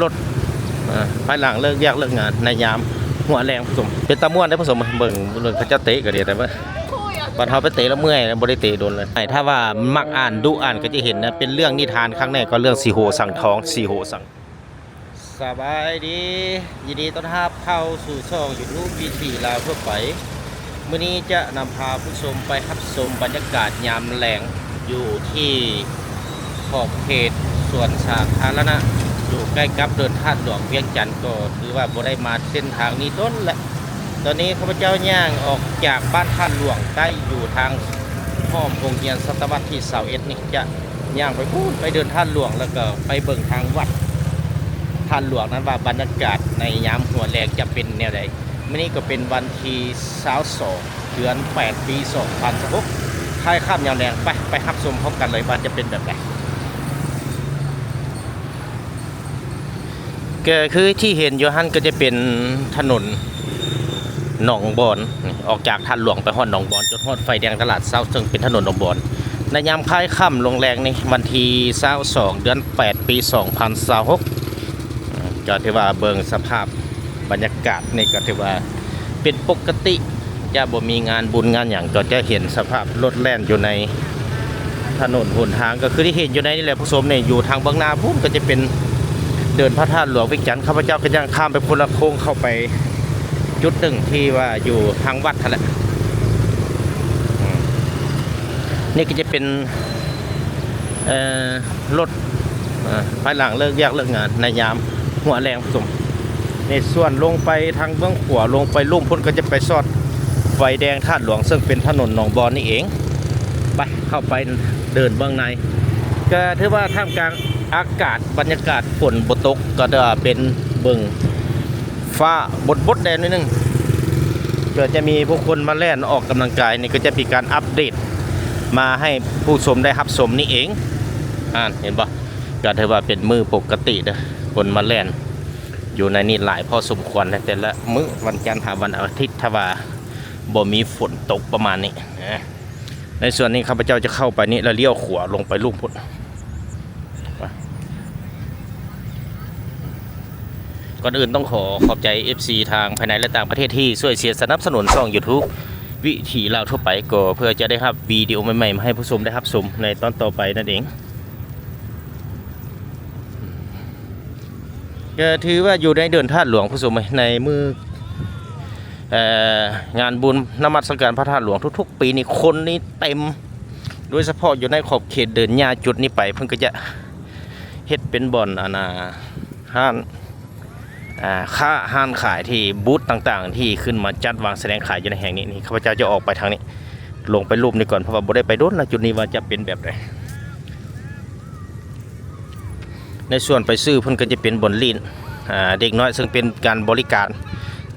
ລົດ ເອີ ພາຍຫຼັງເລີກວຽກເລີກງານໃນຍາມຫົວແລງ ຜູ້ຊົມ ເປັນຕາມ່ວນເດ້ຜູ້ຊົມ. ເບິ່ງ ເບິ່ງເຂົາເຈົ້າເຕະກໍດີ ແຕ່ວ່າບັດເຮົາໄປເຕະແລ້ວເມື່ອຍ ບໍ່ໄດ້ເຕະດົນເລີຍ. ຖ້າວ່າມັກອ່ານ ດຸອ່ານ ກໍຈະເຫັນນະ ເປັນເລື່ອງນິທານ ຄັກແນ່ກໍເລື່ອງສີໂຫສັງທອງ ສີໂຫສັງ ສະບາຍດີ ຍິນດີຕ້ອນຮັບເຂົ້າສູ່ຊ່ອງຢູທູບວິຖີລາວທົ່ວໄປ. ມື້ນີ້ຈະນຳພາຜູ້ຊົມໄປຮັບຊົມບັນຍາກາດຍາມແລງ ຢູ່ທີ່ຂອບເຂດສວນສາທາລະນະ ຢູ່ໃກ້ກັບເດີ່ນທາດຫຼວງວຽງຈັນ. ກໍຖືວ່າບໍ່ໄດ້ມາເສັ້ນທາງນີ້ດົນແລ້ວ. ຕອນນີ້ຂ້າພະເຈົ້າຍ່າງອອກຈາກບ້ານທາດຫຼວງໃຕ້ ຢູ່ທາງອ້ອມໂຮງຮຽນສັດຕະວັດທີຊາວເອັດນີ້ ຈະ ຍ່າງໄປພຸ້ນ ໄປເດີ່ນທາດຫຼວງ ແລ້ວກໍໄປເບິ່ງທາງວັດທາດຫຼວງນັ້ນວ່າ ບັນຍາກາດໃນຍາມຫົວແລງຈະເປັນແນວໃດ. ມື້ນີ້ກໍເປັນວັນທີຊາວສອງ ເດືອນແປດ ປີສອງພັນຊາວຫົກ ຄ້າຍຄ່ຳຍາມແລງ. ໄປ ໄປຮັບຊົມພ້ອມກັນເລີຍວ່າຈະເປັນແບບໃດ. ກໍຄືທີ່ເຫັນຢູ່ຫັ້ນ ກໍຈະເປັນຖະໜົນໜອງບອນ ອອກຈາກທາດຫຼວງໄປຮອດໜອງບອນ ຈົນຮອດໄຟແດງຕະຫຼາດເຊົ້າ ເຊິ່ງເປັນຖະໜົນໜອງບອນ. ໃນຍາມຄ້າຍຄ່ຳລົງແລງນີ້ ວັນທີຊາວສອງ ເດືອນແປດ ປີສອງພັນຊາວຫົກ ກໍຖືວ່າເບິ່ງສະພາບບັນຍາກາດນີ້ ກໍຖືວ່າເປັນປົກກະຕິ ຈະບໍ່ມີງານບຸນງານຫຍັງ ກໍຈະເຫັນສະພາບລົດແລ່ນຢູ່ໃນຖະໜົນຫົນທາງ ກໍຄືທີ່ເຫັນຢູ່ໃນນີ້ແຫຼະຜູ້ຊົມ. ນີ້ຢູ່ທາງເບື້ອງໜ້າພຸ້ນ ກໍຈະເປັນເດີ່ນພະທາດຫຼວງວຽງຈັນ. ຂ້າພະເຈົ້າກໍຍ່າງຂ້າມໄປພຸ້ນ ແລ້ວໂຄ້ງເຂົ້າໄປຈຸດໜຶ່ງທີ່ວ່າຢູ່ທາງວັດຫັ້ນແຫຼະ. ອືມ ນີ້ກໍຈະເປັນ ເອີ ລົດ ເອີ ພາຍຫຼັງເລີກວຽກເລີກງານໃນຍາມຫົວແລງ ຜູ້ຊົມ. ໃນສ່ວນລົງໄປທາງເບື້ອງຂວາ ລົງໄປລຸ່ມພຸ້ນ ກໍຈະໄປຊອດໄຟແດງທາດຫຼວງ ເຊິ່ງເປັນຖະໜົນໜອງບອນນີ້ເອງ. ໄປ ເຂົ້າໄປເດີ່ນເບິ່ງໃນ ກໍຖືວ່າທ່າມກາງອາກາດ ບັນຍາກາດຝົນບໍ່ຕົກ ກໍຖືວ່າເປັນເບິ່ງ ຟ້າບົດໆແດ່ໜ້ອຍໜຶ່ງ ເພື່ອຈະມີຜູ້ຄົນມາແລ່ນອອກກຳລັງກາຍ. ນີ້ກໍຈະມີການອັບເດດມາໃຫ້ຜູ້ຊົມໄດ້ຮັບຊົມນີ້ເອງ. ອ່ານ ເຫັນບໍ່? ກໍຖືວ່າເປັນມື້ປົກກະຕິເດີ້ ຄົນມາແລ່ນຢູ່ໃນນີ້ຫຼາຍພໍສົມຄວນໃນແຕ່ລະມື້ ວັນຈັນຫາວັນອາທິດ ຖ້າວ່າບໍ່ມີຝົນຕົກປະມານນີ້ນະ. ໃນສ່ວນນີ້ຂ້າພະເຈົ້າຈະເຂົ້າໄປນີ້ ແລ້ວລ້ຽວຂວາລົງໄປລຸ່ມພຸ້ນ. ກ່ອນອື່ນຕ້ອງຂໍຂອບໃຈເອັຟຊີທາງພາຍໃນ ແລະ ຕ່າງປະເທດທີ່ຊ່ວຍເຊຍສະໜັບສະໜູນຊ່ອງຢູທູບວິຖີລາວທົ່ວໄປ ກໍເພື່ອຈະໄດ້ຮັບວິດີໂອໃໝ່ໆມາໃຫ້ຜູ້ຊົມໄດ້ຮັບຊົມໃນຕອນຕໍ່ໄປນັ້ນເອງ. ກໍຖືວ່າຢູ່ໃນເດີ່ນທາດຫຼວງຜູ້ຊົມເອີຍ ໃນມື້ ເອີ ງານບຸນນະມັດສະການພະທາດຫຼວງທຸກໆປີນີ້ ຄົນນີ້ເຕັມ ໂດຍສະເພາະຢູ່ໃນຂອບເຂດເດີ່ນຍ່າງຈຸດນີ້ໄປ ເພິ່ນກໍຈະເຮັດເປັນບ່ອນ ອັນນ່າ ຮ້ານ ອ່າ ຄ້າ ຮ້ານຂາຍ ທີ່ບູດຕ່າງໆ ທີ່ຂຶ້ນມາຈັດວາງສະແດງຂາຍຢູ່ໃນແຫ່ງນີ້. ນີ້ຂ້າພະເຈົ້າຈະອອກໄປທາງນີ້ ລົງໄປລຸ່ມນີ້ກ່ອນ ເພາະວ່າບໍ່ໄດ້ໄປດົນລະ ຈຸດນີ້ວ່າຈະເປັນແບບໃດ. ໃນສ່ວນໄປຊື້ເພິ່ນກໍຈະເປັນບ່ອນຫຼິ້ນ ອ່າ ເດັກນ້ອຍ ເຊິ່ງເປັນການບໍລິການ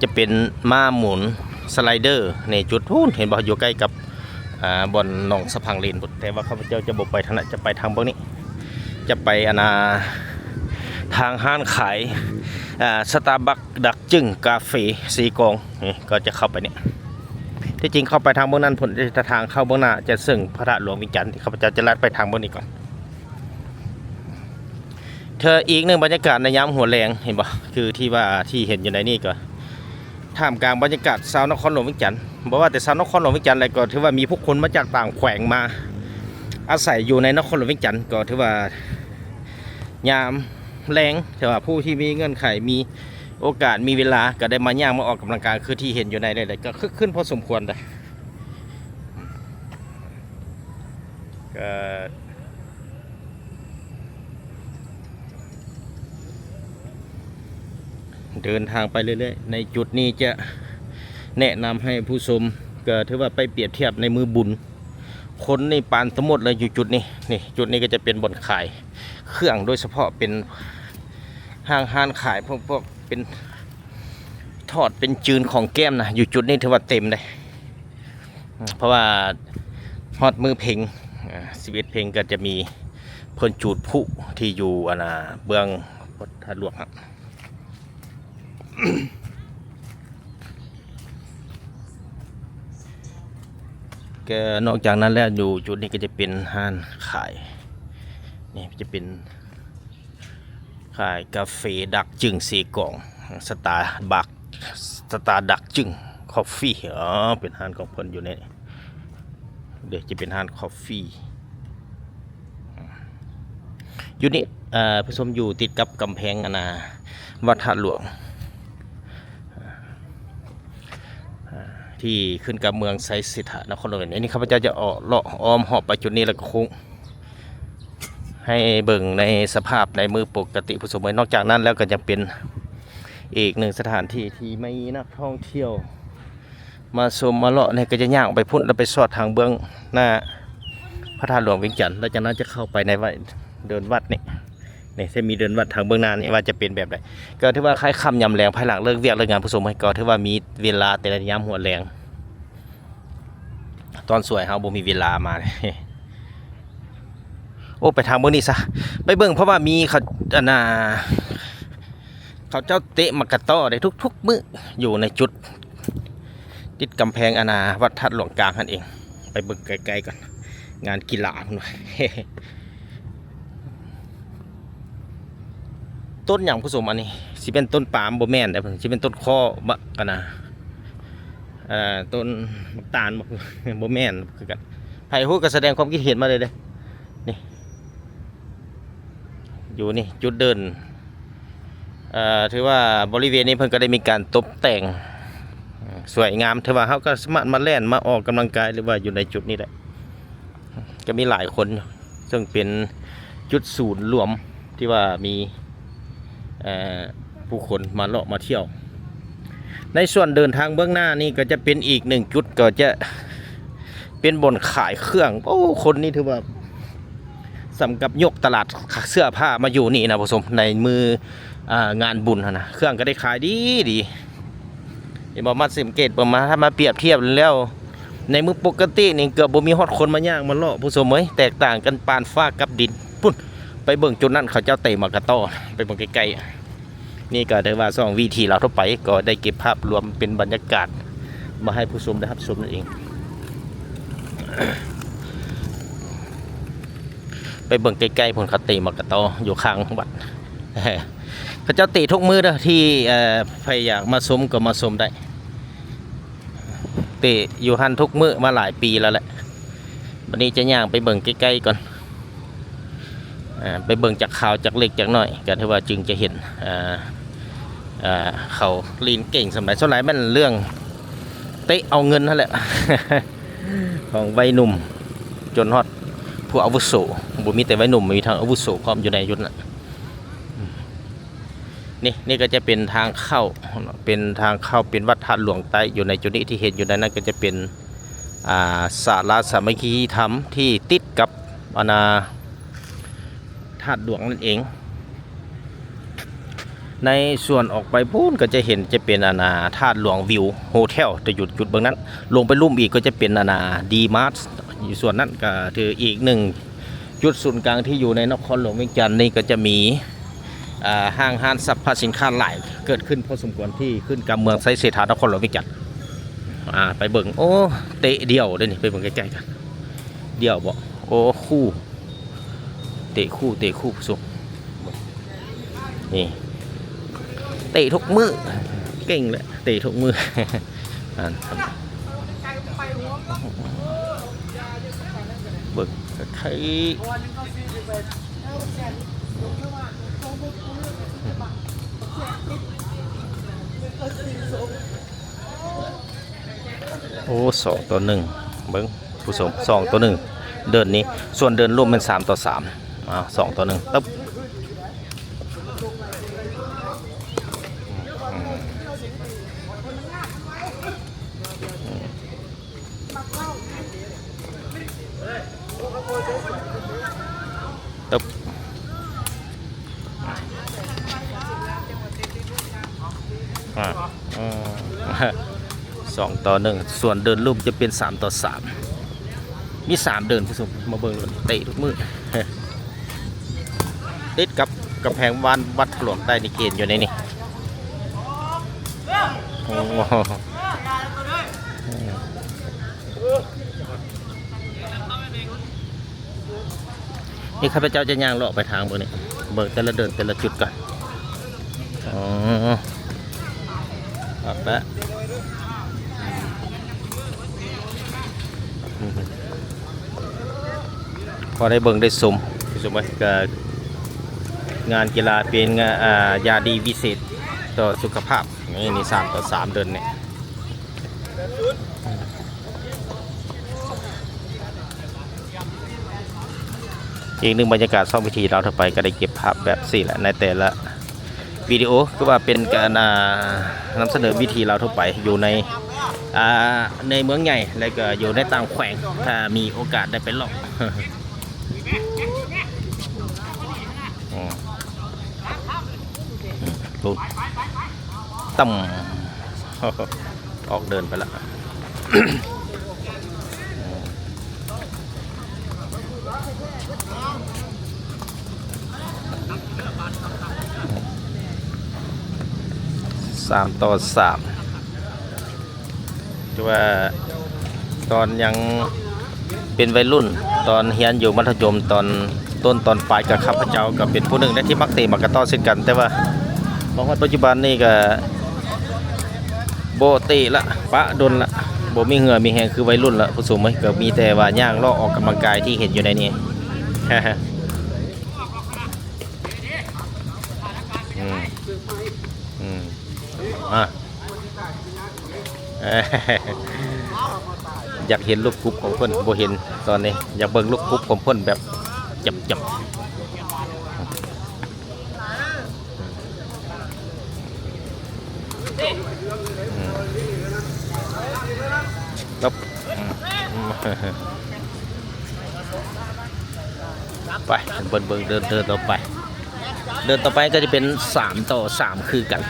ຈະເປັນມ້າໝູນ ສະໄລເດີ ໃນຈຸດພຸ້ນ ເຫັນບໍ່ ຢູ່ໃກ້ກັບ ອ່າ ບ່ອນໜອງສະພັງເລນພຸ້ນ. ແຕ່ວ່າຂ້າພະເຈົ້າຈະບໍ່ໄປທາງນັ້ນ ຈະໄປທາງເບື້ອງນີ້ ຈະໄປ ອັນນ່າ ທາງຮ້ານຂາຍ ອ່າ ສະຕາບັກ ດັກຈຶງ ກາເຟ ສີ່ກອງ ນີ້ກໍຈະເຂົ້າໄປນີ້. ທີ່ຈິງເຂົ້າໄປທາງເບື້ອງນັ້ນພຸ້ນ ແຕ່ທາງເຂົ້າເບື້ອງໜ້າຈະເຊິ່ງພະທາດຫຼວງວຽງຈັນ ທີ່ຂ້າພະເຈົ້າຈະລັດໄປທາງເບື້ອງນີ້ກ່ອນ. ເທື່ອອີກໜຶ່ງບັນຍາກາດໃນຍາມຫົວແລງ ເຫັນບໍ່? ຄືທີ່ວ່າທີ່ເຫັນຢູ່ໃນນີ້ກໍ ທ່າມກາງບັນຍາກາດຊາວນະຄອນຫຼວງວຽງຈັນ, ບໍ່ວ່າແຕ່ຊາວນະຄອນຫຼວງວຽງຈັນແລ້ວ ກໍຖືວ່າມີຜູ້ຄົນມາຈາກຕ່າງແຂວງມາອາໄສຢູ່ໃນນະຄອນຫຼວງວຽງຈັນ, ກໍຖືວ່າຍາມແລງ ຖືວ່າຜູ້ທີ່ມີເງື່ອນໄຂ ມີໂອກາດ ມີເວລາ ກໍໄດ້ມາຍ່າງ ມາອອກກຳລັງກາຍ ຄືທີ່ເຫັນຢູ່ໃນນີ້ແຫຼະ ກໍຄຶກຄື້ນພໍສົມຄວນເດ້. ກໍເດີນທາງໄປເລື້ອຍໆ. ໃນຈຸດນີ້ຈະແນະນຳໃຫ້ຜູ້ຊົມ ກໍຖືວ່າໄປປຽບທຽບໃນມື້ບຸນ ຄົນນີ້ປານຕະໝົດເລີຍຢູ່ຈຸດນີ້. ນີ້ ຈຸດນີ້ກໍຈະເປັນບ່ອນຂາຍເຄື່ອງ ໂດຍສະເພາະເປັນຫ້າງຮ້ານຂາຍ ພວກ ພວກເປັນທອດເປັນຈືນຂອງແກ້ມນະ ຢູ່ຈຸດນີ້ຖືວ່າເຕັມເດ້. ເພາະວ່າຮອດມື້ເພັງ ອ່າ ສິບເອັດເພັງ ກໍຈະມີເພິ່ນຈູດພລຸທີ່ຢູ່ ອັນນ່າ ເບື້ອງວັດທາດຫຼວງຫັ້ນ. ກໍນອກຈາກນັ້ນແລ້ວ ຢູ່ຈຸດນີ້ກໍຈະເປັນຮ້ານຂາຍ ນີ້ຈະເປັນ ຂາຍກາເຟດັກຈຶງເຊກອງ ສະຕາບັກ ສະຕາດັກຈຶງຄອບຟີ. ອໍ ເປັນຮ້ານຂອງເພິ່ນຢູ່ໃນ ເດ ຈະເປັນຮ້ານຄອບຟີຢູ່ນີ້. ເອີ ຜູ້ຊົມ ຢູ່ຕິດກັບກຳແພງ ອັນນ່າ ວັດທາດຫຼວງ ທີ່ຂຶ້ນກັບເມືອງໄຊເສດຖາ ນະຄອນຫຼວງວຽງຈັນ. ອັນນີ້ຂ້າພະເຈົ້າຈະເລາະອ້ອມຮອບໄປຈຸດນີ້ ແລ້ວກໍຄົງໃຫ້ເບິ່ງໃນສະພາບໃນມື້ປົກກະຕິ ຜູ້ຊົມເອີຍ. ນອກຈາກນັ້ນແລ້ວກໍຍັງເປັນອີກໜຶ່ງສະຖານທີ່ທີ່ມີນັກທ່ອງທ່ຽວມາຊົມມາເລາະນີ້ ກໍຈະຍ່າງອອກໄປພຸ້ນ ແລ້ວໄປຊອດທາງເບື້ອງໜ້າພະທາດຫຼວງວຽງຈັນ ແລ້ວຈາກນັ້ນຈະເຂົ້າໄປໃນວັດ ເດີ່ນວັດນີ້. ນີ້ ຈະມີເດີ່ນວັດທາງເບື້ອງໜ້ານີ້ວ່າຈະເປັນແບບໃດ. ກໍຖືວ່າຄ້າຍຄ່ຳຍາມແລງ ພາຍຫຼັງເລີກວຽກເລີກງານ ຜູ້ຊົມ ກໍຖືວ່າມີເວລາແຕ່ຍາມຫົວແລງ. ຕອນສວຍເຮົາບໍ່ມີເວລາມາ. ໂອ້ ໄປທາງເບື້ອງນີ້ຊະ ໄປເບິ່ງ ເພາະວ່າມີເຂົາ ອັນນ່າ ເຂົາເຈົ້າເຕະໝາກກະຕໍ້ໄດ້ທຸກໆມື້ ຢູ່ໃນຈຸດ ຕິດກຳແພງ ອັນນ່າ ວັດທາດຫຼວງກາງຫັ້ນເອງ. ໄປເບິ່ງໃກ້ໆກ່ອນ ງານກິລາເພິ່ນວ່າ. ຕົ້ນຫຍັງຜູ້ຊົມ ອັນນີ້ ຊິເປັນຕົ້ນປາມບໍ່ແມ່ນເດ້ ຊິເປັນຕົ້ນຄໍ້ບະ ອັນນ່າ ເອີ ຕົ້ນໝາກຕານບໍ່ ບໍ່ແມ່ນຄືກັນ. ໃຜຮູ້ກໍສະແດງຄວາມຄິດເຫັນມາເລີຍເດ້. ນີ້ ຢູ່ນີ້ຈຸດເດີ່ນ ເອີ ຖືວ່າບໍລິເວນນີ້ເພິ່ນກໍໄດ້ມີການຕົບແຕ່ງ ເອີ ສວຍງາມ ຖືວ່າເຮົາກໍສາມາດມາແລ່ນ ມາອອກກຳລັງກາຍ ຫຼືວ່າຢູ່ໃນຈຸດນີ້ໄດ້. ກໍມີຫຼາຍຄົນ ເຊິ່ງເປັນຈຸດສູນລວມທີ່ວ່າມີ ເອີ ຜູ້ຄົນມາເລາະມາທ່ຽວ. ໃນສ່ວນເດີ່ນທາງເບື້ອງໜ້ານີ້ກໍຈະເປັນອີກໜຶ່ງຈຸດ ກໍຈະເປັນບ່ອນຂາຍເຄື່ອງ. ໂອ້ ຄົນນີ້ຖືວ່າ ສຳກັບຍົກຕະຫຼາດເສື້ອຜ້າມາຢູ່ນີ້ນະຜູ້ຊົມ ໃນມື້ ອ່າ ງານບຸນຫັ້ນນະ ເຄື່ອງກໍໄດ້ຂາຍດີໆ. ເຫັນບໍ່ ມາສັງເກດເບິ່ງ ມາ ຖ້າມາປຽບທຽບແລ້ວ ໃນມື້ປົກກະຕິນີ້ເກືອບບໍ່ມີຮອດຄົນມາຍ່າງມາເລາະ ຜູ້ຊົມເອີຍ ແຕກຕ່າງກັນປານຟ້າກັບດິນ. ພຸ້ນ ໄປເບິ່ງຈຸດນັ້ນ ເຂົາເຈົ້າເຕະໝາກກະຕໍ້ ໄປເບິ່ງໃກ້ໆ. ນີ້ກໍຖືວ່າຊ່ອງວິຖີລາວທົ່ວໄປ ກໍໄດ້ເກັບພາບລວມເປັນບັນຍາກາດມາໃຫ້ຜູ້ຊົມໄດ້ຮັບຊົມນັ້ນເອງ. ໄປເບິ່ງໃກ້ໆພຸ້ນ ເຂົາເຕະໝາກກະຕໍ້ຢູ່ຂ້າງວັດ. ເຂົາເຈົ້າເຕະທຸກມື້ເດີ ທີ່ ເອີ ໃຜຢາກມາຊົມກໍມາຊົມໄດ້ ເຕະຢູ່ຫັ້ນທຸກມື້ມາຫຼາຍປີແລ້ວແຫຼະ. ບັດນີ້ຈະຍ່າງໄປເບິ່ງໃກ້ໆກ່ອນ ອ່າ ໄປເບິ່ງຈັກຄາວຈັກເລັກຈັກນ້ອຍ ກໍຖືວ່າຈຶ່ງຈະເຫັນ ອ່າ ອ່າ ເຂົາຫຼິ້ນເກັ່ງສ່ຳໃດ. ສ່ວນຫຼາຍແມ່ນເລື່ອງເຕະເອົາເງິນຫັ້ນແຫຼະ ຂອງໄວໜຸ່ມຈົນຮອດຜູ້ອາວຸໂສ ບໍ່ມີແຕ່ໄວໜຸ່ມ ມີທັງອາວຸໂສພ້ອມຢູ່ໃນຈຸດນັ້ນ. ນີ້ ນີ້ກໍຈະເປັນທາງເຂົ້າ ເປັນທາງເຂົ້າ ເປັນວັດທາດຫຼວງໃຕ້ ຢູ່ໃນຈຸດນີ້ທີ່ເຫັນຢູ່ໃນນັ້ນກໍຈະເປັນ ອ່າ ສາລາສາມັກຄີທຳທີ່ຕິດກັບ ອັນນ່າ ທາດຫຼວງນັ້ນເອງ. ໃນສ່ວນອອກໄປພຸ້ນກໍຈະເຫັນຈະເປັນ ອັນນ່າ ທາດຫຼວງວິວໂຮເທວ ຈະຢູ່ຈຸດເບື້ອງນັ້ນ. ລົງໄປລຸ່ມອີກກໍຈະເປັນ ອັນນ່າ ດີມາດ ຢູ່ສ່ວນນັ້ນ ກໍຖືອີກໜຶ່ງ ຈຸດສູນກາງທີ່ຢູ່ໃນນະຄອນຫຼວງວຽງຈັນນີ້ ກໍຈະມີ ອ່າ ຫ້າງຮ້ານສັບພະສິນຄ້າຫຼາຍເກີດຂຶ້ນພໍສົມຄວນ ທີ່ຂຶ້ນກັບເມືອງໄຊເສດຖາ ນະຄອນຫຼວງວຽງຈັນ. ອ່າ ໄປເບິ່ງ ໂອ້ ເຕະດ່ຽວເດ້ນີ້ ໄປເບິ່ງໃກ້ໆກັນ. ດ່ຽວບໍ່? ໂອ້ ຄູ່ ເຕະຄູ່ ເຕະຄູ່ຜູ້ຊົມ. ນີ້ ເຕະທຸກມື້ ເກັ່ງແຫຼະ ເຕະທຸກມື້. ອ່າ ເບິ່ງໄຄ ໂອ້ ສອງຕໍ່ໜຶ່ງ ເບິ່ງ ຜູ້ຊົມ ສອງຕໍ່ໜຶ່ງ ເດີ່ນນີ້ ສ່ວນເດີ່ນລຸ່ມແມ່ນສາມຕໍ່ສາມ. ອ້າວ ສອງຕໍ່ໜຶ່ງ ຕຶບ ຕຶບ ອ່າ ອືມ ສອງຕໍ່ໜຶ່ງ ສ່ວນເດີ່ນລຸ່ມຈະເປັນສາມຕໍ່ສາມ. ມີສາມເດີ່ນ ຜູ້ຊົມ ມາເບິ່ງເຕະທຸກມື້ ຕິດກັບກຳແພງບ້ານວັດທາດຫຼວງໃຕ້ນີ້ ເກນຢູ່ໃນນີ້. ໂອ້ ນີ້ຂ້າພະເຈົ້າຈະຍ່າງເລາະໄປທາງເບິ່ງນີ້ ເບິ່ງແຕ່ລະເດີ່ນແຕ່ລະຈຸດກ່ອນ. ອໍ ຄັກແລ້ວ ພໍໄດ້ເບິ່ງໄດ້ຊົມ ຊົມໄວ້ ກໍງານກິລາເປັນງານ ອ່າ ຢາດີວິເສດຕໍ່ສຸຂະພາບ. ນີ້ ນີ້ສາມຕໍ່ສາມເດີ່ນນີ້. ອີກໜຶ່ງບັນຍາກາດ ຊ່ອງວິຖີລາວທົ່ວໄປ ກໍໄດ້ເກັບພາບແບບຊີ້ແຫຼະ ໃນແຕ່ລະວິດີໂອ ຄືວ່າເປັນການ ອ່າ ນຳສະເໜີວິຖີລາວທົ່ວໄປ ຢູ່ໃນ ອ່າ ໃນເມືອງໃຫຍ່ ແລະ ກໍຢູ່ໃນຕ່າງແຂວງ ຖ້າມີໂອກາດໄດ້ໄປເລາະ. ອືມ ອືມ ຕຳ ອອກເດີ່ນໄປລະ ສາມຕໍ່ສາມ. ຄືວ່າຕອນຍັງເປັນໄວລຸ້ນ ຕອນຮຽນຢູ່ມັດທະຍົມ ຕອນຕົ້ນຕອນປາຍ ກໍຂ້າພະເຈົ້າກໍເປັນຜູ້ໜຶ່ງໃນທີ່ມັກເຕະໝາກກະຕໍ້ເຊັ່ນກັນ, ແຕ່ວ່າມາຮອດປັດຈຸບັນນີ້ກໍບໍ່ເຕະລະ ປະດົນລະ ບໍ່ມີເຫື່ອມີແຮງຄືໄວລຸ້ນລະ ຜູ້ຊົມເອີຍ. ກໍມີແຕ່ວ່າຍ່າງເລາະອອກກຳລັງກາຍທີ່ເຫັນຢູ່ໃນນີ້. ອືມ ອືມ ອາ ຢາກເຫັນລູກກຸບຂອງເພິ່ນ ບໍ່ເຫັນຕອນນີ້ ຢາກເບິ່ງລູກກຸບຂອງເພິ່ນແບບຈຳໆ. ອືມ ອືມ ລົບ ອືມ ໄປ ເບິ່ງ ເບິ່ງ ເດີ່ນ ເດີ່ນຕໍ່ໄປ ເດີ່ນຕໍ່ໄປກໍຈະເປັນສາມຕໍ່ສາມຄືກັນ.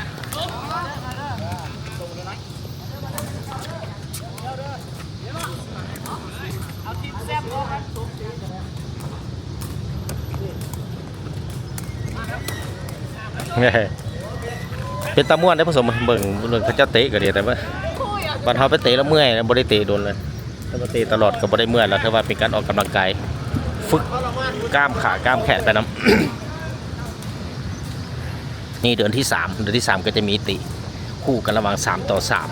ເປັນຕາມ່ວນເດ້ ຜູ້ຊົມ ເບິ່ງ ເບິ່ງເຂົາເຈົ້າເຕະກໍດີ ແຕ່ວ່າບາດເຮົາໄປເຕະແລ້ວເມື່ອຍ ບໍ່ໄດ້ເຕະດົນເລີຍ. ຖ້າວ່າເຕະຕະຫຼອດກໍບໍ່ໄດ້ເມື່ອຍແລ້ວ ຖືວ່າເປັນການອອກກຳລັງກາຍ ຝຶກກ້າມຂາກ້າມແຂນໄປນຳ. ນີ້ເດືອນທີສາມ ເດືອນທີສາມກໍຈະມີເຕະຄູ່ກັນລະຫວ່າງສາມຕໍ່ສາມ.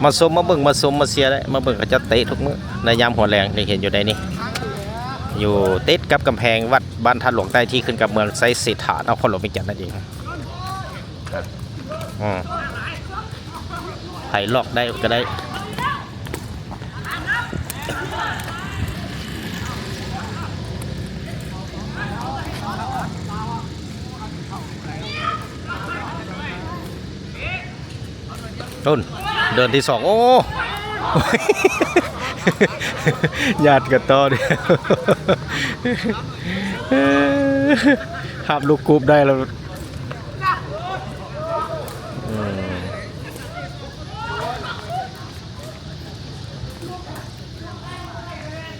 ມາຊົມ ມາເບິ່ງ ມາຊົມ ມາເຊຍໄດ້ ມາເບິ່ງເຂົາເຈົ້າເຕະທຸກມື້ໃນຍາມຫົວແລງ ໄດ້ເຫັນຢູ່ໃນນີ້ ຢູ່ຕິດກັບກຳແພງວັດບ້ານທາດຫຼວງໃຕ້ ທີ່ຂຶ້ນກັບເມືອງໄຊເສດຖາ ນະຄອນຫຼວງວຽງຈັນນັ້ນເອງ. ອືມ ໃຜລັອກໄດ້ກໍໄດ້. ພຸ້ນ ເດີ່ນທີສອງ ໂອ້ ຍາດກັນຕໍ່ ຮັບລູກກຸບໄດ້ແລ້ວ. ອືມ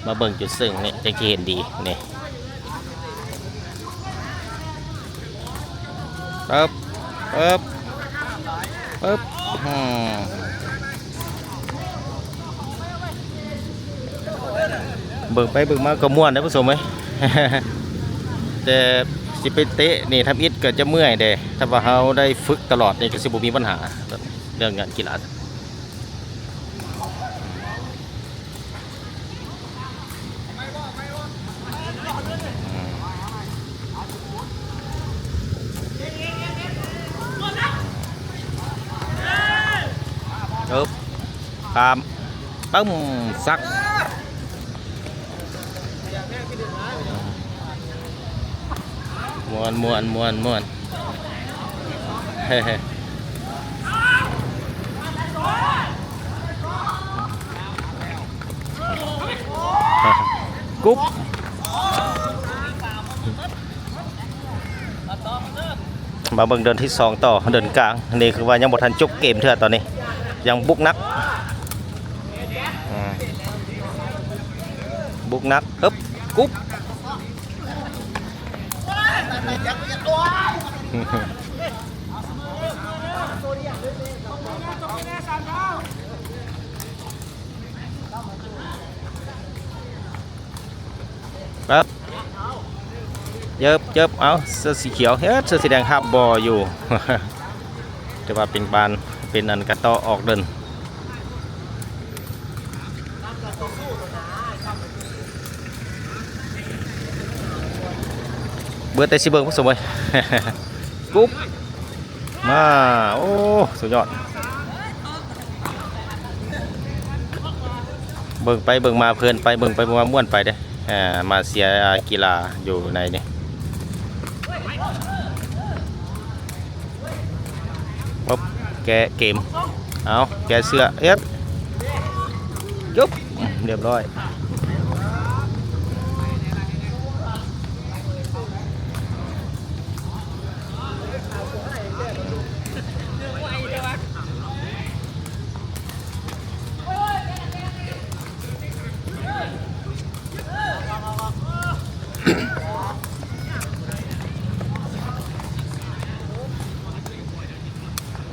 ມາເບິ່ງຈຸດເຊິ່ງນີ້ ຈັ່ງຊິເຫັນດີນີ້ ປຶບ ປຶບ ປຶບ ອືມ ເບິ່ງໄປເບິ່ງມາກໍມ່ວນເດ້ ຜູ້ຊົມເອີຍ ແຕ່ຊິໄປເຕະນີ້ທຳອິດກໍຈະເມື່ອຍເດ້ ຖ້າວ່າເຮົາໄດ້ຝຶກຕະຫຼອດນີ້ກໍຊິບໍ່ມີບັນຫາ ເລື່ອງງານກິລາ. ເອີບ ຂ້າມ ປຶ້ມ ສັກ ມ່ວນ ມ່ວນ ມ່ວນ ມ່ວນ. ກຸບ ມາເບິ່ງເດີ່ນທີສອງຕໍ່ ເດີ່ນກາງ ນີ້ຄືວ່າຍັງບໍ່ທັນຈົບເກມເທື່ອ ຕອນນີ້ຍັງບຸກໜັກ ອືມ ບຸກໜັກ ເອີບ ກຸບ. ອືມ ອືມ ອືມ. ປັບ ເຢິບເຢິບ ເອົາ ເສື້ອສີຂຽວ ເຮັດ ເສື້ອສີແດງຮັບບໍ່ຢູ່ ແຕ່ວ່າເປັນບານ ເປັນອັນກະເຕາະອອກເດີ່ນ. ເບິດແຕ່ຊິເບິ່ງຜູ້ຊົມເອີຍ ກຸບ ມາ ໂອ້ ສຸດຍອດ ເບິ່ງໄປເບິ່ງມາເພລິນໄປ ເບິ່ງໄປເບິ່ງມາມ່ວນໄປເດ້ ອ່າ ມາເຊຍກິລາຢູ່ໃນນີ້ ປຶບ ແກະເກມ ເອົາ ແກະເສື້ອ ເຮັດ ຈຸບ ຮຽບຮ້ອຍ.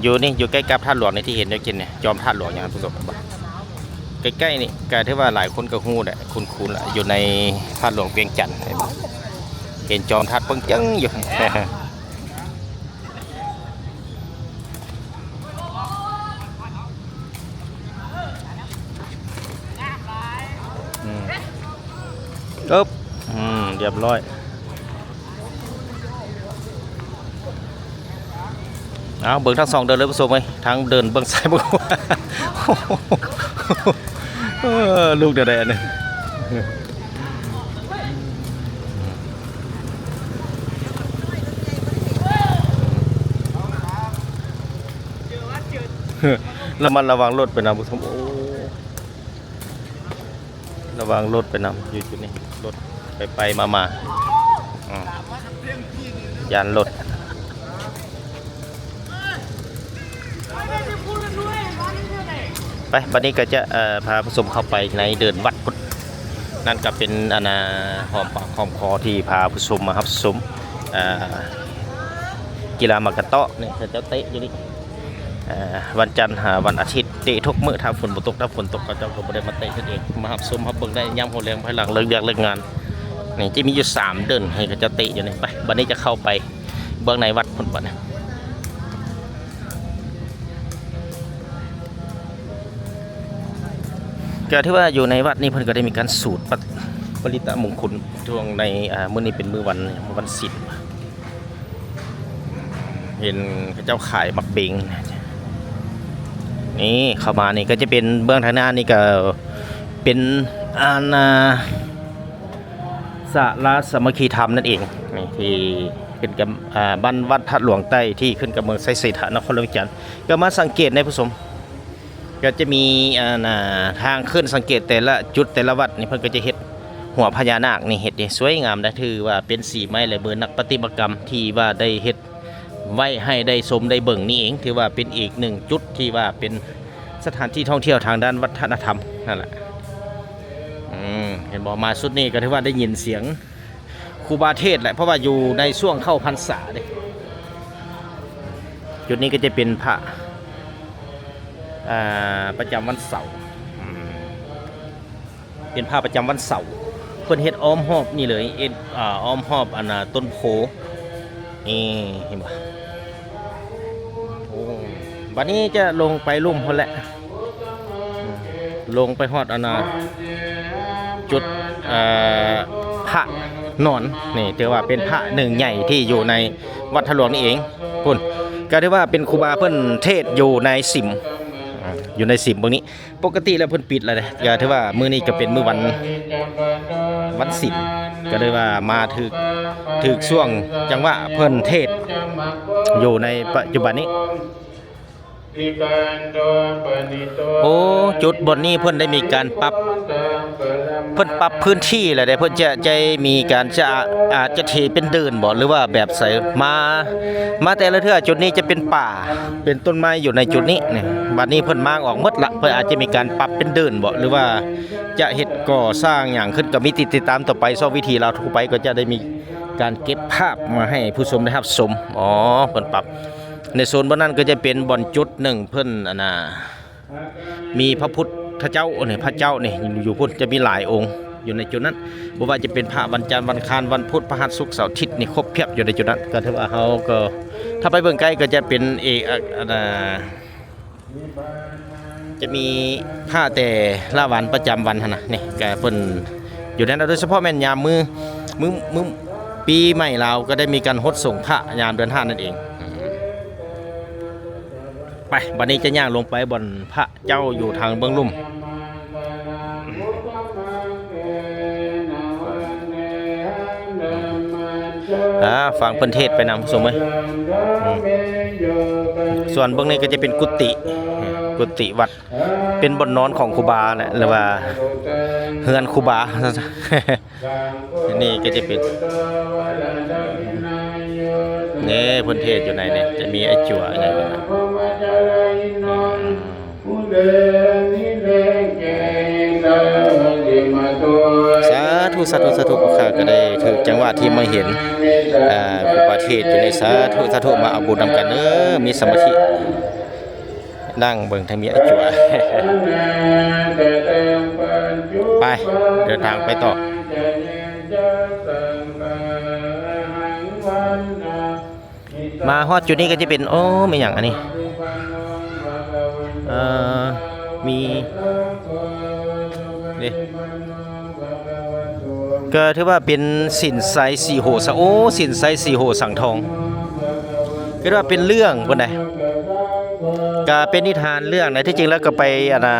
ຢູ່ນີ້ ຢູ່ໃກ້ກັບທາດຫຼວງນີ້ ທີ່ເຫັນຢູ່ກິນນີ້ ຈອມທາດຫຼວງຫຍັງ ທຸກຄົນເຫັນບໍ່? ໃກ້ໆນີ້ ກະຖືວ່າຫຼາຍຄົນກໍຮູ້ແຫຼະ ຄຸ້ນໆລະ ຢູ່ໃນທາດຫຼວງວຽງຈັນ ເຫັນບໍ່? ເຫັນຈອມທາດເບິ່ງເຈີງຢູ່. ອືມ ເອີບ ອືມ ຮຽບຮ້ອຍ. ເອົາ ເບິ່ງທັງສອງເດີ່ນເລີຍຜູ້ຊົມເອີຍ ທັງເດີ່ນເບິ່ງຊ້າຍເບິ່ງຂວາ ເອີ ລູກແນວໃດອັນນີ້? ລະມັດລະວັງລົດໄປນຳຜູ້ຊົມ ໂອ້ ລະວັງລົດໄປນຳ ຢູ່ຈຸດນີ້ ລົດໄປໆມາໆ ອືມ ຢ້ານລົດ. ໄປ ບັດນີ້ກໍຈະ ເອີ ພາຜູ້ຊົມເຂົ້າໄປໃນເດີ່ນວັດພຸ້ນ ນັ້ນກໍເປັນອັນນ່າ ຫອມປາກຫອມຄໍທີ່ພາຜູ້ຊົມມາຮັບຊົມ ເອີ ກິລາໝາກກະເຕາະນີ້ ເຂົາເຈົ້າເຕະຢູ່ນີ້ ເອີ ວັນຈັນຫາວັນອາທິດ ເຕະທຸກມື້ ຖ້າຝົນບໍ່ຕົກ ຖ້າຝົນຕົກເຂົາເຈົ້າກໍບໍ່ໄດ້ມາເຕະເຮັດເອງ ມາຮັບຊົມຮັບເບິ່ງໄດ້ຍາມຫົວແລງ ພາຍຫຼັງເລີກວຽກເລີກງານ. ນີ້ຈະມີຢູ່ສາມເດີ່ນໃຫ້ເຂົາເຈົ້າເຕະຢູ່ນີ້. ໄປ ບັດນີ້ຈະເຂົ້າໄປເບື້ອງໃນວັດພຸ້ນບັດນີ້ ກໍຖືວ່າຢູ່ໃນວັດນີ້ເພິ່ນກໍໄດ້ມີການສູດປະ ປະລິດຕະມຸງຄຸນ ຊ່ວງໃນ ອາ ມື້ນີ້ເປັນມື້ວັນ ວັນສິນ ເຫັນເຂົາເຈົ້າຂາຍໝາກເບັງ. ນີ້ເຂົ້າມານີ້ກໍຈະເປັນເບື້ອງທາງໜ້ານີ້ກໍເປັນ ອັນນ່າ ສາລາສາມັກຄີທຳນັ້ນເອງ ນີ້ທີ່ຂຶ້ນກັບ ອາ ບ້ານວັດທາດຫຼວງໃຕ້ ທີ່ຂຶ້ນກັບເມືອງໄຊເສດຖາ ນະຄອນຫຼວງວຽງຈັນ. ກໍມາສັງເກດໃນຜູ້ຊົມ ກໍຈະມີ ອັນນ່າ ທາງຂຶ້ນ ສັງເກດແຕ່ລະຈຸດແຕ່ລະວັດນີ້ ເພິ່ນກໍຈະເຮັດຫົວພະຍານາກນີ້ ເຮັດໄດ້ສວຍງາມໄດ໋ ຖືວ່າເປັນສີໄມ້ລາຍມືນັກປະຕິມາກຳ ທີ່ວ່າໄດ້ເຮັດໄວ້ໃຫ້ໄດ້ຊົມໄດ້ເບິ່ງນີ້ເອງ ຖືວ່າເປັນອີກໜຶ່ງຈຸດທີ່ວ່າເປັນສະຖານທີ່ທ່ອງທ່ຽວທາງດ້ານວັດທະນະທຳນັ້ນແຫຼະ. ອືມ ເຫັນບໍ່ ມາຊຸດນີ້ກໍຖືວ່າໄດ້ຍິນສຽງ ຄູບາເທດແຫຼະ ເພາະວ່າຢູ່ໃນຊ່ວງເຂົ້າພັນສາເດ້. ຈຸດນີ້ກໍຈະເປັນພະ ອ່າ ປະຈຳວັນເສົາ ອືມ ເປັນພະປະຈຳວັນເສົາ ເພິ່ນເຮັດອ້ອມຮອບນີ້ເລີຍ ເຮັດ ອ່າ ອ້ອມຮອບ ອັນນ່າ ຕົ້ນໂພ ນີ້ ເຫັນບໍ່? ໂອ້ ບັດນີ້ຈະລົງໄປລຸ່ມພຸ້ນແຫຼະ ອືມ ລົງໄປຮອດອັນນ່າ ຈຸດ ເອີ ພະນອນ ນີ້ຖືວ່າເປັນພະໜຶ່ງໃຫຍ່ທີ່ຢູ່ໃນວັດທາດຫຼວງນີ້ເອງ ພຸ້ນ ກໍຖືວ່າເປັນຄູບາເພິ່ນເທດຢູ່ໃນສິມ ອ່າ ຢູ່ໃນສິມເບິ່ງນີ້. ປົກກະຕິແລ້ວເພິ່ນປິດແລ້ວເດ້ ກໍຖືວ່າມື້ນີ້ກໍເປັນມື້ວັນ ວັນສິນ ກໍເລີຍວ່າມາຖືກ ຖືກຊ່ວງຈັງຫວະເພິ່ນເທດຢູ່ໃນປັດຈຸບັນນີ້. ໂອ້ ຈຸດບ່ອນນີ້ເພິ່ນໄດ້ມີການປັບ ເພິ່ນປັບພື້ນທີ່ແລ້ວເດ້ ເພິ່ນຈະ ຈະມີການ ຈະ ອາດຈະເທເປັນເດີ່ນບໍ ຫຼືວ່າແບບໃດ ມາ ມາແຕ່ລະເທື່ອຈຸດນີ້ຈະເປັນປ່າ ເປັນຕົ້ນໄມ້ຢູ່ໃນຈຸດນີ້ນີ້ ບັດນີ້ເພິ່ນມ້າງອອກໝົດລະ ເພິ່ນອາດຈະມີການປັບເປັນເດີ່ນບໍ ຫຼືວ່າຈະເຮັດກໍ່ສ້າງຫຍັງຂຶ້ນ ກໍມີຕິດ ຕິດຕາມຕໍ່ໄປ ຊ່ອງວິຖີລາວທົ່ວໄປ ກໍຈະໄດ້ມີການເກັບພາບມາໃຫ້ຜູ້ຊົມໄດ້ຮັບຊົມ. ອໍ ເພິ່ນປັບ ໃນໂຊນບ່ອນນັ້ນກໍຈະເປັນບ່ອນຈຸດໜຶ່ງເພິ່ນ ອັນນ່າ ມີພະພຸດທະເຈົ້ານີ້ ພະເຈົ້ານີ້ຢູ່ພຸ້ນ ຈະມີຫຼາຍອົງຢູ່ໃນຈຸດນັ້ນ. ບໍ່ວ່າຈະເປັນພະວັນຈັນ, ວັນຄານ, ວັນພຸດ, ພະຫັດ, ສຸກ, ເສົາ, ທິດນີ້ຄົບພຽບຢູ່ໃນຈຸດນັ້ນ. ກໍຖືວ່າເຮົາກໍ ຖ້າໄປເບິ່ງໃກ້ກໍຈະເປັນເອກ ອັນນ່າ ຈະມີພະແຕ່ລະວັນປະຈຳວັນຫັ້ນນະ. ນີ້ກໍເພິ່ນຢູ່ໃນນັ້ນ ໂດຍສະເພາະແມ່ນຍາມມື້ ມື້ ມື້ປີໃໝ່ລາວ ກໍໄດ້ມີການຫົດສົງພະຍາມເດືອນຫ້ານັ້ນເອງ. ໄປ ບັດນີ້ຈະຍ່າງລົງໄປບ່ອນພະເຈົ້າຢູ່ທາງເບື້ອງລຸ່ມ. ອາ ຟັງເພິ່ນເທດໄປນຳ ສົມເອີຍ. ອືມ ສ່ວນເບື້ອງນີ້ກໍຈະເປັນກຸຕິ ອືມ ກຸຕິວັດ ເປັນບ່ອນນອນຂອງຄູບາແຫຼະ ຫຼືວ່າເຮືອນຄູບາ. ນີ້ກໍຈະເປັນ ນີ້ເພິ່ນເທດຢູ່ໃນນີ້ ຈະມີໄອ້ຈົວຫຍັງຢູ່ນະ. ອືມ ສາທຸ ສາທຸ ສາທຸ ພວກຂ້າກໍໄດ້ຖືກຈັງຫວະທີ່ມາເຫັນ ອ່າ ຄູບາເທດຢູ່ໃນ. ສາທຸ ສາທຸ ມາເອົາບຸນນຳກັນເດີ ມີສະມາທິ. ນັ່ງເບິ່ງທາງມີໄອ້ຈົວ. ໄປ ເດີນທາງໄປຕໍ່. ມາຮອດຈຸດນີ້ກໍຈະເປັນ ໂອ້ ແມ່ນຫຍັງອັນນີ້? ເອີ ມີ ນີ້ ກໍຖືວ່າເປັນສິນໄຊສີໂຫສະ ໂອ້ ສິນໄຊສີໂຫສັງທອງ ຄືວ່າເປັນເລື່ອງພຸ້ນໃດ໋ ກະເປັນນິທານເລື່ອງໃດ໋. ທີ່ຈິງແລ້ວກໍໄປ ອັນນ່າ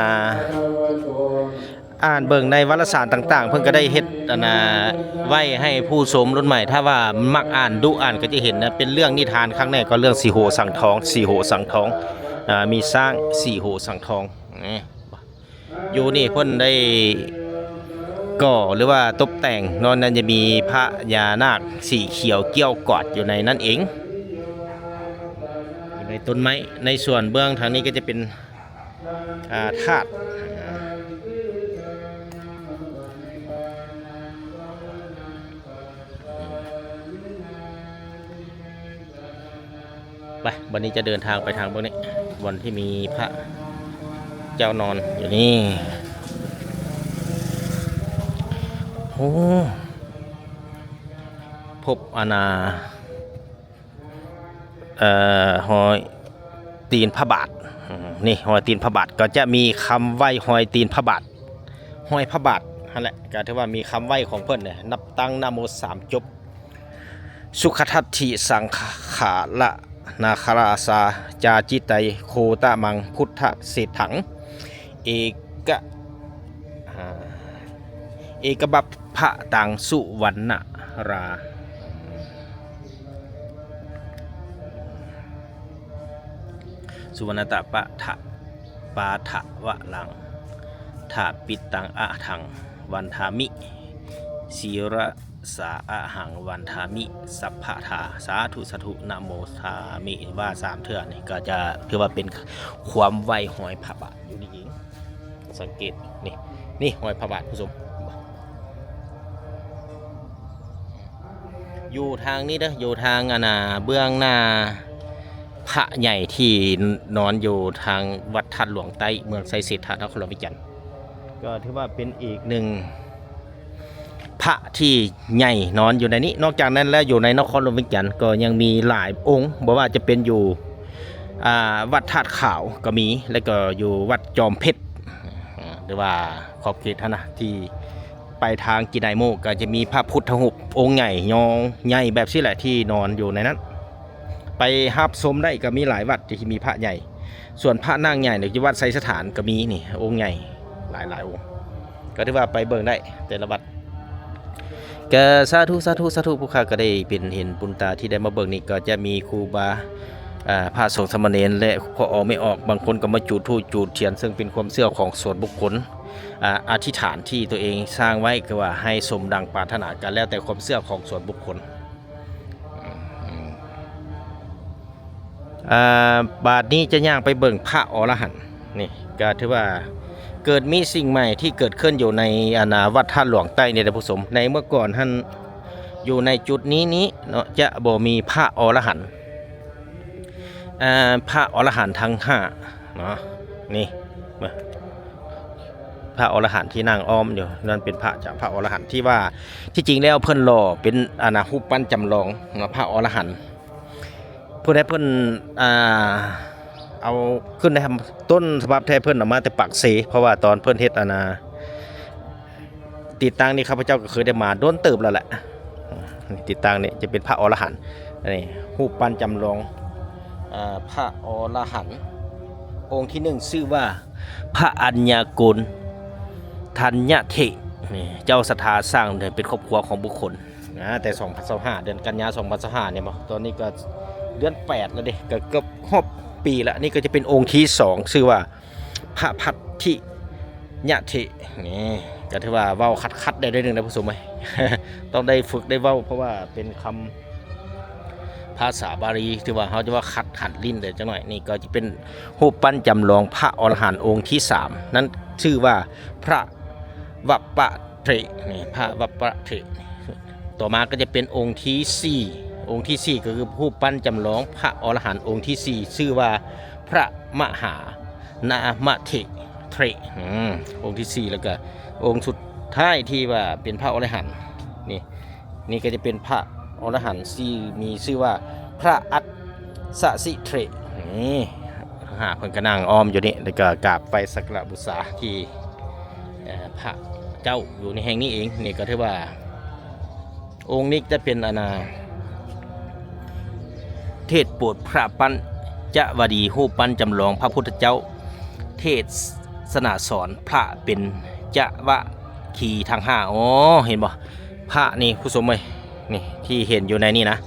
ອ່ານເບິ່ງໃນວາລະສານຕ່າງໆ ເພິ່ນກໍໄດ້ເຮັດ ອັນນ່າ ໄວ້ໃຫ້ຜູ້ຊົມລຸ້ນໃໝ່ ຖ້າວ່າມັກອ່ານ ດຸອ່ານ ກໍຈະເຫັນນະ ເປັນເລື່ອງນິທານຄັກແນ່ ກໍເລື່ອງສີໂຫສັງທອງ ສີໂຫສັງທອງ ອ່າ ມີຊ້າງສີໂຫສັງທອງ ນີ້ ຢູ່ນີ້ເພິ່ນໄດ້ກໍ່ ຫຼືວ່າຕົບແຕ່ງເນາະ ນັ້ນຈະມີພະຍານາກສີຂຽວກ້ຽວກອດຢູ່ໃນນັ້ນເອງ ຢູ່ໃນຕົ້ນໄມ້. ໃນສ່ວນເບື້ອງທາງນີ້ກໍຈະເປັນ ອ່າ ທາດ ໄປ ບັດນີ້ຈະເດີນທາງໄປທາງເບື້ອງນີ້ ບ່ອນທີ່ມີພະເຈົ້ານອນຢູ່ນີ້. ໂອ້ ພົບ ອັນນ່າ ເອີ ຮອຍຕີນພະບາດ ນີ້ ຮອຍຕີນພະບາດ ກໍຈະມີຄຳໄຫວ້ຮອຍຕີນພະບາດ ຮອຍພະບາດຫັ້ນແຫຼະ ກໍຖືວ່າມີຄຳໄຫວ້ຂອງເພິ່ນເນຍ ນັບຕັ້ງນະໂມສາມຈົບ ສຸຂະທັດຖິສັງຂາລະນາຄະລາຊາ ຈາຈິໄຕໂຄຕະມັງ ພຸດທະເສດຖັງ ເອກະ ອ່າ ເອກະບັບພະຕັງ ສຸວັນນະລາ ສຸວັນນະຕະປະທະ ປາທະວະລັງ ທາປິດຕັງອະຫັງວັນທາມິ ສີລະສາອະຫັງວັນທາມິ ສັບພະທາ ສາທຸ ສາທຸ ນະໂມທາມິ ວ່າສາມເທື່ອ ນີ້ກໍຈະຖືວ່າເປັນຄວາມໄຫວ້ຮອຍພະບາດຢູ່ນີ້ເອງ. ສັງເກດນີ້ ນີ້ຮອຍພະບາດ ຜູ້ຊົມ ຢູ່ທາງນີ້ເດີ ຢູ່ທາງ ອັນນ່າ ເບື້ອງໜ້າພະໃຫຍ່ທີ່ນອນຢູ່ທາງວັດທາດຫຼວງໃຕ້ ເມືອງໄຊເສດຖາ ນະຄອນຫຼວງວຽງຈັນ ກໍຖືວ່າເປັນອີກໜຶ່ງພະທີ່ໃຫຍ່ນອນຢູ່ໃນນີ້. ນອກຈາກນັ້ນແລ້ວ ຢູ່ໃນນະຄອນຫຼວງວຽງຈັນກໍຍັງມີຫຼາຍອົງ ບໍ່ວ່າຈະເປັນຢູ່ ອ່າ ວັດທາດຂາວກໍມີ ແລ້ວກໍຢູ່ວັດຈອມເພັດ ຫຼືວ່າຂອບເຂດຫັ້ນນະ ທີ່ໄປທາງກິໄນໂມ ກໍຈະມີພະພຸດທະຮູບອົງໃຫຍ່ ຍອງໃຫຍ່ແບບຊີ້ແຫຼະ ທີ່ນອນຢູ່ໃນນັ້ນ. ໄປຮັບຊົມໄດ້ ກໍມີຫຼາຍວັດທີ່ມີພະໃຫຍ່ ສ່ວນພະນາງໃຫຍ່ນີ້ ຢູ່ວັດໄຊສະຖານກໍມີນີ້ ອົງໃຫຍ່ຫຼາຍໆອົງ ກໍຖືວ່າໄປເບິ່ງໄດ້ແຕ່ລະວັດ. ກໍສາທຸ ສາທຸ ສາທຸ ພວກຂ້າກໍໄດ້ເປັນເຫັນບຸນຕາທີ່ໄດ້ມາເບິ່ງນີ້ ກໍຈະມີຄູບາ ອ່າ ພະສົງສາມະເນນ ແລະ ພໍ່ອອກແມ່ອອກ ບາງຄົນກໍມາຈູດທູບຈູດທຽນ ເຊິ່ງເປັນຄວາມເຊື່ອຂອງສ່ວນບຸກຄົນ ອ່າ ອະທິຖານທີ່ຕົວເອງສ້າງໄວ້ ກໍວ່າໃຫ້ສົມດັ່ງປາດຖະໜາ ກໍແລ້ວແຕ່ຄວາມເຊື່ອຂອງສ່ວນບຸກຄົນ. ອ່າ ບາດນີ້ຈະຍ່າງໄປເບິ່ງພະອໍລະຫັນ ນີ້ກໍຖືວ່າເກີດມີສິ່ງໃໝ່ທີ່ເກີດຂຶ້ນຢູ່ໃນ ອັນນ່າ ວັດທາດຫຼວງໃຕ້ນີ້ ທ່ານຜູ້ຊົມ. ໃນເມື່ອກ່ອນຫັ້ນ ຢູ່ໃນຈຸດນີ້ນີ້ເນາະ ຈະບໍ່ມີພະອໍລະຫັນ ອ່າ ພະອໍລະຫັນທັງຫ້າເນາະ ນີ້ ເບິ່ງ ພະອໍລະຫັນທີ່ນັ່ງອ້ອມຢູ່ນັ້ນ ເປັນພະຈາກພະອໍລະຫັນທີ່ວ່າ ທີ່ຈິງແລ້ວເພິ່ນຫຼໍ່ເປັນ ອັນນ່າ ຮູບປັ້ນຈຳລອງເນາະ ພະອໍລະຫັນ ຜູ້ໃດເພິ່ນ ອ່າ ເອົາຂຶ້ນໄດ້ ຕົ້ນສະບັບແທ້ເພິ່ນເອົາມາແຕ່ປາກເຊ ເພາະວ່າຕອນເພິ່ນເຮັດ ອັນນ່າ ຕິດຕັ້ງນີ້ ຂ້າພະເຈົ້າກໍເຄີຍໄດ້ມາດົນເຕີບແລ້ວແຫຼະ. ຕິດຕັ້ງນີ້ຈະເປັນພະອໍລະຫັນ ອັນນີ້ຮູບປັ້ນຈຳລອງ ເອີ ພະອໍລະຫັນ ອົງທີໜຶ່ງ ຊື່ວ່າ ພະອັນຍາໂກນທັນຍະເຖ ນີ້ ເຈົ້າສັດທາສ້າງເປັນຄອບຄົວຂອງບຸກຄົນ ນະ ແຕ່ສອງພັນຊາວຫ້າ ເດືອນກັນຍາ ສອງພັນຊາວຫ້າ ນີ້ບໍ ຕອນນີ້ກໍເດືອນແປດແລ້ວເດ້ ກໍເກືອບຮອບປີແລ້ວ. ນີ້ກໍຈະເປັນອົງທີສອງ ຊື່ວ່າ ພະພັດທິຍະເຖ ນີ້ ກໍຖືວ່າເວົ້າຂັດໆ ໄດ້ໜ້ອຍໜຶ່ງນະຜູ້ຊົມເອີຍ ຕ້ອງໄດ້ຝຶກໄດ້ເວົ້າ ເພາະວ່າເປັນຄຳພາສາບາລີ ຖືວ່າເຮົາຈະວ່າຂັດຫັດຫຼິ້ນໄດ້ຈັກໜ້ອຍ. ນີ້ກໍຈະເປັນຮູບປັ້ນຈຳລອງພະອໍລະຫັນອົງທີສາມ ນັ້ນຊື່ວ່າ ພະວັບປະເຖ ນີ້ ພະວັບປະເຖ. ຕໍ່ມາກໍຈະເປັນອົງທີສີ່ ອົງທີສີ່ ກໍຄືຮູບປັ້ນຈຳລອງພະອໍລະຫັນອົງທີສີ່ ຊື່ວ່າ ພະມະຫານາມະເຖ ເຖ ອືມ ອົງທີສີ່ ແລ້ວກໍອົງສຸດທ້າຍທີ່ວ່າເປັນພະອໍລະຫັນ ນີ້ ນີ້ກໍຈະເປັນພະອໍລະຫັນທີ່ມີຊື່ວ່າ ພະອັດສະສິເຖ ນີ້ ຫາເພິ່ນກໍນັ່ງອ້ອມຢູ່ນີ້ ແລ້ວກໍກາບໄຫວ້ສັກກາລະບູຊາທີ່ ເອີ ພະເຈົ້າຢູ່ໃນແຫ່ງນີ້ເອງ. ນີ້ກໍຖືວ່າ ອົງນີ້ຈະເປັນ ອັນນ່າ ເທດໂປດພະປັນຈະວະດີ ຮູບປັ້ນຈຳລອງພະພຸດທະເຈົ້າ ເທດສະໜາສອນພະເປັນຈະວະຄີທັງຫ້າ. ໂອ້ ເຫັນບໍ່ ພະນີ້ຜູ້ຊົມເອີຍ ນີ້ທີ່ເຫັນຢູ່ໃນນີ້ນະ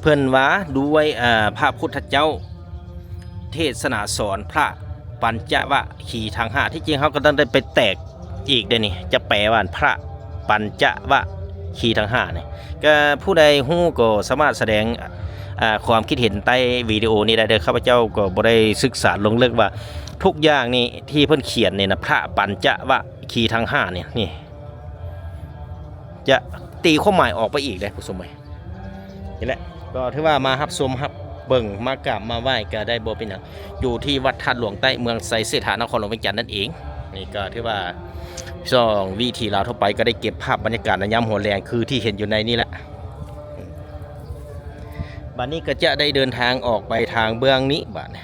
ເພິ່ນວ່າດ້ວຍ ເອີ ພະພຸດທະເຈົ້າ ເທດສະໜາສອນພະປັນຈະວະຄີທັງຫ້າ ທີ່ຈິງເຮົາກໍຕ້ອງໄດ້ໄປແຕກອີກເດ້ນີ້ ຈະແປວ່າພະປັນຈະວະຄີທັງຫ້ານີ້ ກໍຜູ້ໃດຮູ້ກໍສາມາດສະແດງ ອ່າ ຄວາມຄິດເຫັນໃຕ້ວິດີໂອນີ້ໄດ້ເດີ. ຂ້າພະເຈົ້າກໍບໍ່ໄດ້ສຶກສາລົງເລິກວ່າທຸກຢ່າງນີ້ທີ່ເພິ່ນຂຽນນີ້ນະ ພະປັນຈະວະຄີທັງຫ້ານີ້ ນີ້ ຈະຕີຄວາມໝາຍອອກໄປອີກເດ້ຜູ້ຊົມເອີຍ. ນີ້ແຫຼະ ກໍຖືວ່າມາຮັບຊົມຮັບເບິ່ງ ມາກາບມາໄຫວ້ກໍໄດ້ ບໍ່ເປັນຫຍັງ ຢູ່ທີ່ວັດທາດຫຼວງໃຕ້ ເມືອງໄຊເສດຖາ ນະຄອນຫຼວງວຽງຈັນນັ້ນເອງ. ນີ້ກໍຖືວ່າຊ່ອງວິຖີລາວທົ່ວໄປ ກໍໄດ້ເກັບພາບບັນຍາກາດໃນຍາມຫົວແລງ ຄືທີ່ເຫັນຢູ່ໃນນີ້ແຫຼະ. ບັດນີ້ກໍຈະໄດ້ເດີນທາງອອກໄປທາງເບື້ອງນີ້ ບາດນີ້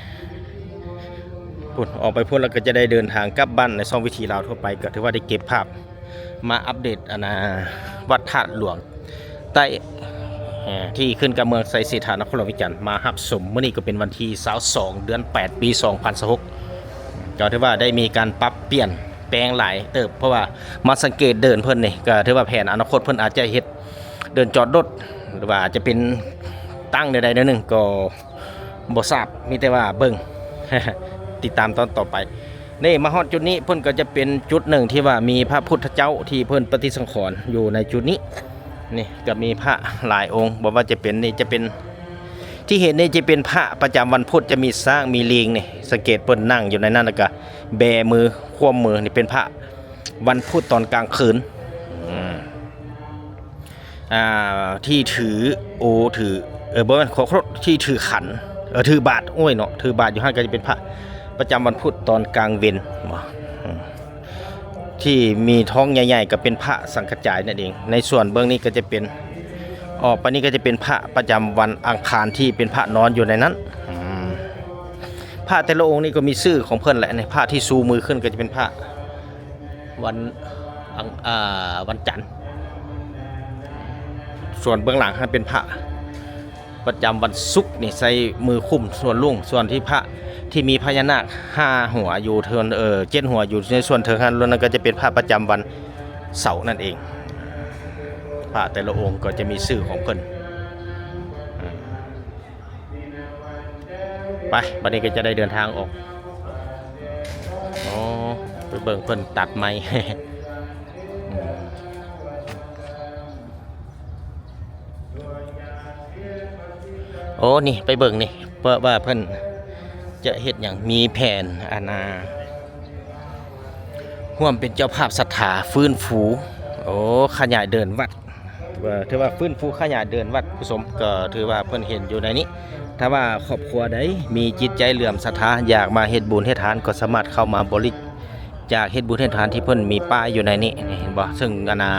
ພຸ້ນ ອອກໄປພຸ້ນແລ້ວກໍຈະໄດ້ເດີນທາງກັບບ້ານ. ໃນຊ່ອງວິຖີລາວທົ່ວໄປ ກໍຖືວ່າໄດ້ເກັບພາບ ມາອັບເດດ ອັນນ່າ ວັດທາດຫຼວງໃຕ້ ເອີ ທີ່ຂຶ້ນກັບເມືອງໄຊເສດຖາ ນະຄອນຫຼວງວຽງຈັນ ມາຮັບຊົມ. ມື້ນີ້ກໍເປັນວັນທີຊາວສອງ ເດືອນແປດ ປີສອງພັນຊາວຫົກ ກໍຖືວ່າໄດ້ມີການປັບປ່ຽນແປງຫຼາຍເຕີບ ເພາະວ່າມາສັງເກດເດີ່ນເພິ່ນນີ້ ກໍຖືວ່າແຜນອະນາຄົດເພິ່ນອາດຈະເຮັດເດີ່ນຈອດລົດ ຫຼືວ່າອາດຈະເປັນຕັ້ງໃດໆ ແນວໜຶ່ງ ກໍ ບໍ່ຊາບ ມີແຕ່ວ່າເບິ່ງ ຕິດຕາມຕອນຕໍ່ໄປ. ນີ້ ມາຮອດຈຸດນີ້ ເພິ່ນກໍຈະເປັນຈຸດໜຶ່ງທີ່ວ່າມີພະພຸດທະເຈົ້າທີ່ເພິ່ນປະຕິສັງຂອນຢູ່ໃນຈຸດນີ້. ນີ້ກໍມີພະຫຼາຍອົງ ບໍ່ວ່າຈະເປັນ ນີ້ຈະເປັນ ທີ່ເຫັນນີ້ຈະເປັນພະປະຈຳວັນພຸດ ຈະມີຊ້າງ ມີລີງ ນີ້ ສັງເກດເພິ່ນນັ່ງຢູ່ໃນນັ້ນ ແລ້ວກໍແບມື ຂວ້ຳມື ນີ້ເປັນພະວັນພຸດຕອນກາງຄືນ ອືມ. ອ່າ ທີ່ຖືໂອ ຖື ເອີ ບໍ່ແມ່ນ ຂໍໂທດ ທີ່ຖືຂັນ ເອີ ຖືບາດ ໂອ້ຍເນາະ ຖືບາດຢູ່ຫັ້ນ ກໍຈະເປັນພະປະຈຳວັນພຸດຕອນກາງເວັນ ອືມ ທີ່ມີທ້ອງໃຫຍ່ໆ ກໍເປັນພະສັງກະຈາຍນັ້ນເອງ. ໃນສ່ວນເບື້ອງນີ້ກໍຈະເປັນ ອອກໄປນີ້ກໍຈະເປັນພະປະຈຳວັນອັງຄານ ທີ່ເປັນພະນອນຢູ່ໃນນັ້ນ ອືມ ພະແຕ່ລະອົງນີ້ກໍມີຊື່ຂອງເພິ່ນແຫຼະ. ນີ້ ພະທີ່ຊູມືຂຶ້ນກໍຈະເປັນພະ ວັນອັງ ອ່າ ວັນຈັນ. ສ່ວນເບື້ອງຫຼັງຫັ້ນເປັນພະປະຈຳວັນສຸກນີ້ ໃຊ້ມືຄຸມສ່ວນລຸ່ງ. ສ່ວນທີ່ພະທີ່ມີພະຍານາກຫ້າຫົວຢູ່ເທິງ ເອີ ເຈັດຫົວຢູ່ໃນສ່ວນເທິງຫັ້ນ ນັ້ນກໍຈະເປັນພະປະຈຳວັນເສົານັ້ນເອງ. ພະແຕ່ລະອົງກໍຈະມີຊື່ຂອງເພິ່ນ ອືມ. ໄປ ບັດນີ້ກໍຈະໄດ້ເດີນທາງອອກ. ໂອ້ ໄປເບິ່ງເພິ່ນຕັດໄມ້. ໂອ້ ນີ້ ໄປເບິ່ງນີ້ ເພາະວ່າເພິ່ນຈະເຮັດຫຍັງ ມີແຜນ ອັນນ່າ ຮ່ວມເປັນເຈົ້າພາບສັດທາ ຟື້ນຟູ ໂອ້ ຂະຫຍາຍເດີ່ນວັດ. ຖືວ່າ ຖືວ່າຟື້ນຟູຂະຫຍາຍເດີ່ນວັດ ຜູ້ຊົມ ກໍຖືວ່າເພິ່ນເຫັນຢູ່ໃນນີ້ ຖ້າວ່າຄອບຄົວໃດມີຈິດໃຈເຫຼື້ອມສັດທາ ຢາກມາເຮັດບຸນເຮັດທານ ກໍສາມາດເຂົ້າມາບໍລິຈາກເຮັດບຸນເຮັດທານທີ່ເພິ່ນມີປ້າຍຢູ່ໃນນີ້ ນີ້ເຫັນບໍ່? ເຊິ່ງອັນນ່າ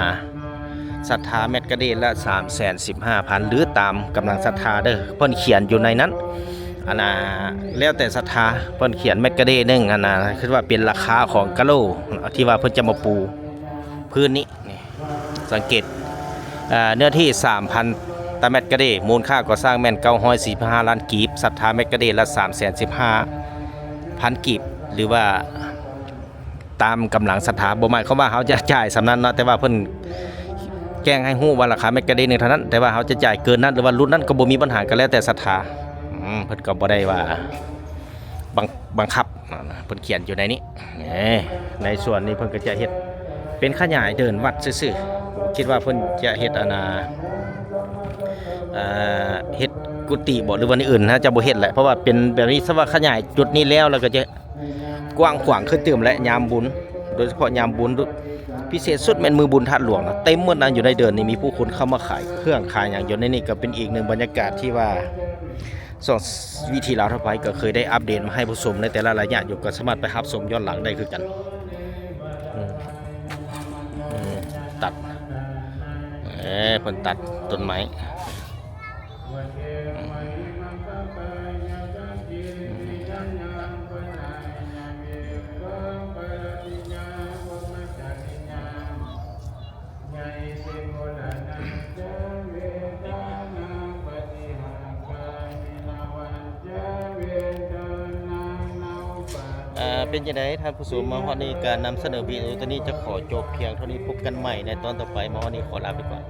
ສັດທາແມັດກະເດລະສາມແສນສິບຫ້າພັນ ຫຼືຕາມກຳລັງສັດທາເດີ ເພິ່ນຂຽນຢູ່ໃນນັ້ນ ອັນນ່າ ແລ້ວແຕ່ສັດທາ ເພິ່ນຂຽນແມັດກະເດໜຶ່ງ ອັນນ່າ ຄືວ່າເປັນລາຄາຂອງກະໂຫຼທີ່ວ່າເພິ່ນຈະມາປູພື້ນນີ້ ນີ້ ສັງເກດ ເອີ ເນື້ອທີ່ສາມພັນຕາແມັດກະເດ ມູນຄ່າກໍ່ສ້າງແມ່ນເກົ້າຮ້ອຍສີ່ສິບຫ້າລ້ານກີບ ສັດທາແມັດກະເດລະສາມແສນສິບຫ້າພັນກີບ ຫຼືວ່າຕາມກຳລັງສັດທາ ບໍ່ໝາຍຄວາມວ່າເຮົາຈະຈ່າຍສ່ຳນັ້ນເນາະ ແຕ່ວ່າເພິ່ນແຈ້ງໃຫ້ຮູ້ວ່າລາຄາແມັດກະເດໜຶ່ງເທົ່ານັ້ນ ແຕ່ວ່າເຮົາຈະຈ່າຍເກີນນັ້ນ ຫຼືວ່າຫຼຸດນັ້ນກໍບໍ່ມີບັນຫາ ກໍແລ້ວແຕ່ສັດທາ ອືມ ເພິ່ນກໍບໍ່ໄດ້ວ່າບັງ ບັງຄັບ ເພິ່ນຂຽນຢູ່ໃນນີ້ ເອີ ໃນສ່ວນນີ້ເພິ່ນກໍຈະເຮັດເປັນຂະຫຍາຍເດີ່ນວັດຊື່ໆ ຄິດວ່າເພິ່ນຈະເຮັດອັນນ່າ ເອີ ເຮັດກຸຕິບໍ ຫຼືວ່າແນວອື່ນ ໜ້າຈະບໍ່ເຮັດແຫຼະ ເພາະວ່າເປັນແບບນີ້ ສະວ່າຂະຫຍາຍຈຸດນີ້ແລ້ວ ແລ້ວກໍຈະກວ້າງຂວາງຂຶ້ນຕື່ມແຫຼະ ຍາມບຸນ ໂດຍສະເພາະຍາມບຸນ ພິເສດສຸດແມ່ນມື້ບຸນທາດຫຼວງນະ ເຕັມໝົດນະ ຢູ່ໃນເດີ່ນນີ້ ມີຜູ້ຄົນເຂົ້າມາຂາຍເຄື່ອງຂາຍຫຍັງຢູ່ໃນນີ້ ກໍເປັນອີກໜຶ່ງບັນຍາກາດທີ່ວ່າ ຊ່ອງວິຖີລາວທົ່ວໄປກໍເຄີຍໄດ້ອັບເດດມາໃຫ້ຜູ້ຊົມໃນແຕ່ລະໄລຍະຢູ່ ກໍສາມາດໄປຮັບຊົມຍ້ອນຫຼັງໄດ້ຄືກັນ ອືມ ອືມ ຕັດ ເອີ ເພິ່ນຕັດຕົ້ນໄມ້ ເອີ ເປັນຈັ່ງໃດທ່ານຜູ້ຊົມ ມາຮອດນີ້ການນຳສະເໜີວິດີໂອໂຕນີ້ຈະຂໍຈົບພຽງເທົ່ານີ້ ພົບກັນໃໝ່ໃນຕອນຕໍ່ໄປ ມາຮອດນີ້ຂໍລາໄປກ່ອນ.